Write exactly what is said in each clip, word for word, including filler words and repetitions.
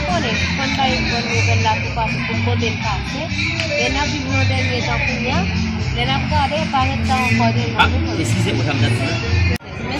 nou konnen, konn bay bon nouvèl la tou patou pou kote l pase. E n ap viv nan dènye tan kounye a. Lè n ap gade, pa gen tan ankò de nou. Ah, eskize mwen, sa m t ap di. Men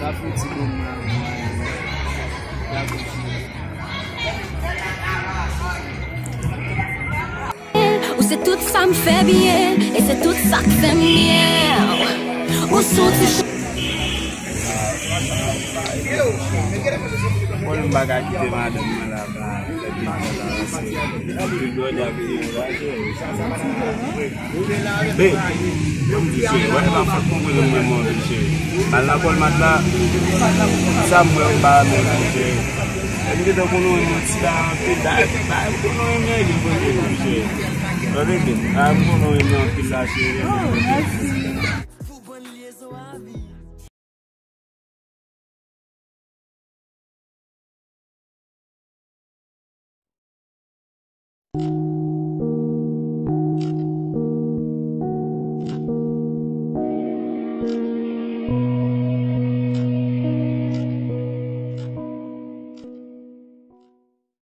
Sa fè ti bon mwen. Ou se tout sa m fè byen, e se tout sa k fè m byen. Ou se yon ti Mwen m pa ka kite madanm mwen la ba. Anpil blòdè ap vini la. Be, yo m di cheri, wè pa fòt mwen mwen mwen mwen cheri. Mal la kòl mat la. Sa mwen m pa mwen mwen cheri. M te tan konnen yon ti ba anpil ba ba m konnen yon nèg mwen mwen cheri. Tande byen, ba m konnen yon anpil la cheri.